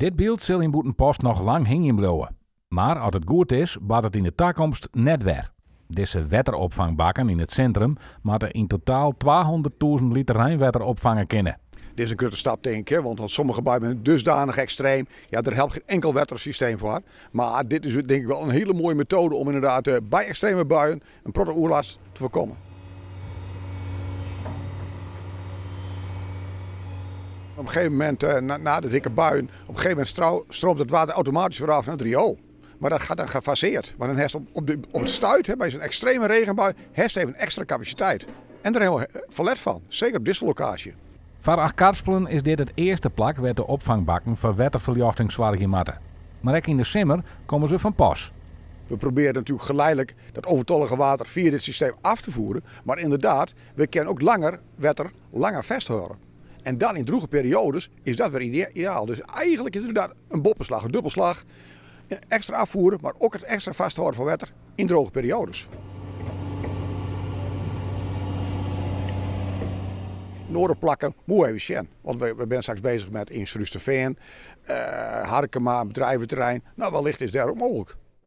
Dit byld sil yn Bûtenpost noch lang hingjen bliuwe. Mar as it goed is, bart it yn de takomst net wer. Dizze wetteropfangbakken yn it sintrum moatte yn totaal 200.000 liter reinwetter opfange kinne. Dit is in grutte stap tink ik, want sommige buien binne dusdanig ekstreem, ja, der helpt gjin inkel wettersysteem foar. Mar dit is denk ik wel in hiele moaie metoade om inderdaad by ekstreme buien in protte oerlast te foarkommen. Op een gegeven moment, na de dikke buien, op een gegeven moment stroomt het water automatisch weer af naar het riool. Maar dat gaat dan gefaseerd. Want dan hast op, de, op het stuit, bij zo'n extreme regenbui, hast even extra capaciteit. En daar hebben we verlet van, zeker op dizze lokaasje. Foar Achtkarspelen is dit it earste plak wêr't de opfangbakken foar wetterferljochting soargje moatte. Mar ek yn de simmer komme se fan pas. We proberen natuurlijk geleidelijk dat overtollige water via dit systeem af te voeren. Maar inderdaad, we kunnen ook langer wetter langer vasthouden. En dan in droege periodes is dat weer ideaal. Dus eigenlijk is het inderdaad een boppeslach, een dubbelslag. Extra afvoeren, maar ook het extra vasthouden van wetter in droge periodes. In oare plakken moet even sjen. Want we zijn straks bezig met in Surhústerfean, Harkema, bedrijventerrein. Nou, wellicht is daar ook mogelijk.